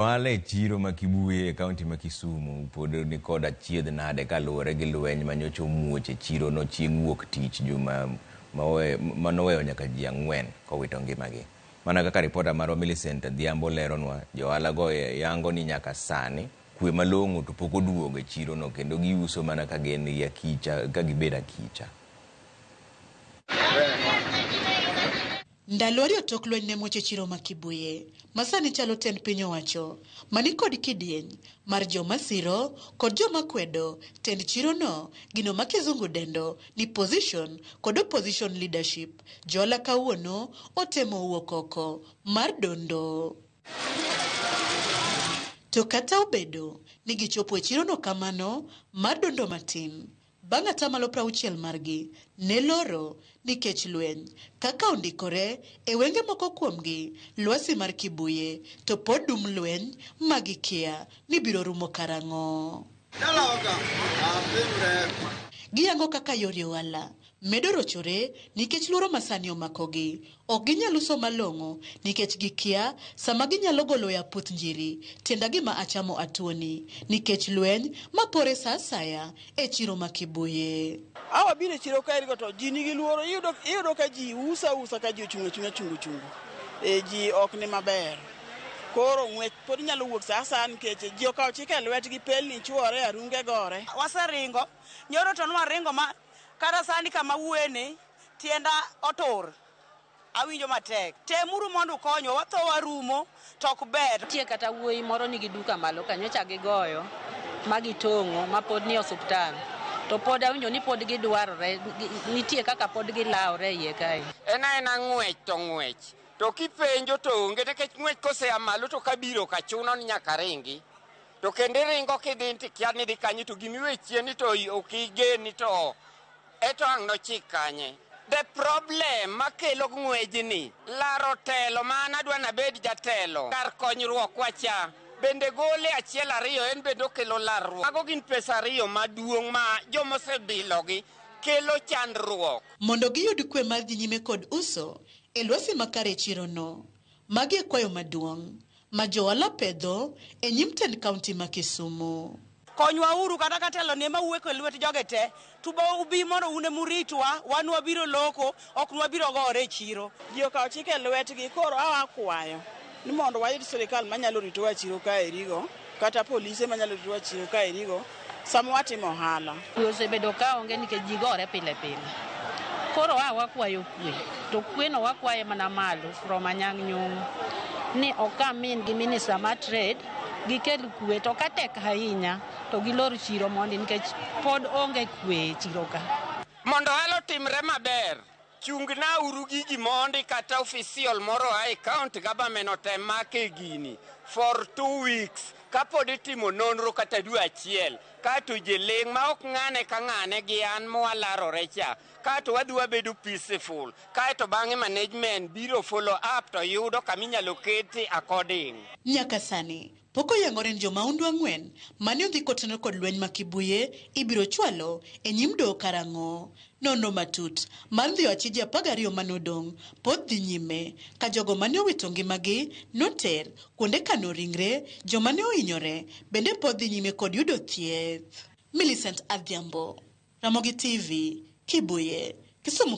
Ohala e chiro ma Kibuye e kaunti ma Kisumu pod nikod achiedh nade kaluwore gi lweny manyocha omuoch e chirono chieng' wuok tich juma manoweyo nyaka ji ang'wen kowito ngimagi. Mana kaka ripota marwa Millicent Adhiambo leronwa, johala go yango ni nyaka sani kwe malong'o to pok oduogo e chirono kendo giuso mana ka gin gi akicha ka gibedo akicha. Ndalo ariyo tok lweny ne muoch e chiro ma Kibuye, ma sani chalo tend piny owacho mani kod kidieny mar joma siro kod joma kwedo tend chirono, gino ma kizungu dendo ni position kod opposition leadership, johala kawuono otemo wuok oko mar dondo. To kata obedo ni gichopo e chirono kamano mar dondo matin, bang' atamalo 60 margi ne loro nikech lweny kaka ondikore e wenge moko kuomgi lwasi mar Kibuye to pod dum lweny ma gikia ni biro rumo karang'o. Giyango kaka yore ohala medo rochore nikech luoro masani omakogi. Ok ginyal uso malong'o nikech gikia sama ginyalo golo e aputh njiri tienda gima achamo atuoni nikech lweny mapore sa asaya e chiro ma Kibuye. Awa biro e chiro kaeri go to ji nigi luoro, iyudo ka ji uso ausa ka ji ochung' achung'a chungo chungo. E ji ok ni maber. Koro ng'wech pod nyalo wuok sa asaya nikech ji okawo chik e lwetgi, pelni chuore, arunge gore. Waseringo, nyoro to nwaringo ma kata sani kama wuoyeni tienda otur. Awinjo matek. Temuru mondo ukonywa, watho warumo to ok ber. Nitie kata wuoyi moro nigi duka malo ka nyocha gigoyo ma gitong'o ma pod nie osuptal. To pod awinjo ni pod gidwarore, nitie kaka pod gilawore iye kae. En aena ng'wech to ng'wech. To kipenjo to onge nikech ng'wech kosea malo to kabiro ka chuno ni nyaka ringi. To kendo iringo kidhi to ikia ni idhi kanye to gimiwe chien ni to ok igen to eto ang' nochik kanye. The problem makelo ng'wejni, laro telo ma an adwa nabed jatelo, kar konyruok wacha, bende gole achiel ariyo en bende okelo larruok. Mago gin pesa ariyo maduong' ma jomosebilogi kelo chandruok. Mondo giyud kwe mar dhi nyime kod uso e lwasi makare e chirono. Magi e kwayo maduong' ma johala pedho e nyim tend kaunti ma Kisumu. Konywa uru kata ka telo ni ema wuok e lwet joge te, to be ubi mondo un ema uritwa, wan wabiro loko, ok nwabiro gore e chiro. Ji okawo chik e lwetgi, koro awa kwayo ni mondo wayud sirikal manyalo ritowa e chiro kaerigo, kata polise manyalo ritowa e chiro kaerigo sama watimo ohala. Kwe osebedo ka onge nikech ji gore pile pile. Koro a wakwayo kwe, to kweno wakwaye mana malo from Anyang' Nyong'o ni okamin gi minister mar trade gikel kwe, to ka tek ahinya to gilor chiro mondi nikech pod onge kwe e chiro ka. Mondo ohala otimre maber, chungna uru gigi mondi kata official moro a e county government otem make gini for 2 weeks kapod itimo nonro kata dwe achiel, kato ji ling' ma ok ng'ane ka ng'ane gi an mwalarore cha, kato wadhi wabedo peaceful, kaeto bang'e management biro follow up to yudo kaminyalo kete according. Nyaka sani pok oyangore ni jomaundu ang'wen mane odhi kotenore kod lweny ma Kibuye ibiro chwalo e nyim doho karang'o. Nonro matut mar ndhiyo achije 12 manodong' pod dhi nyime ka jogo mane owito ngimagi noter kuonde kano ringre, joma ne ohinyore bende pod dhi nyime kod yudo thieth. Millicent Adhiambo, Ramogi TV, Kibuye, Kisumu.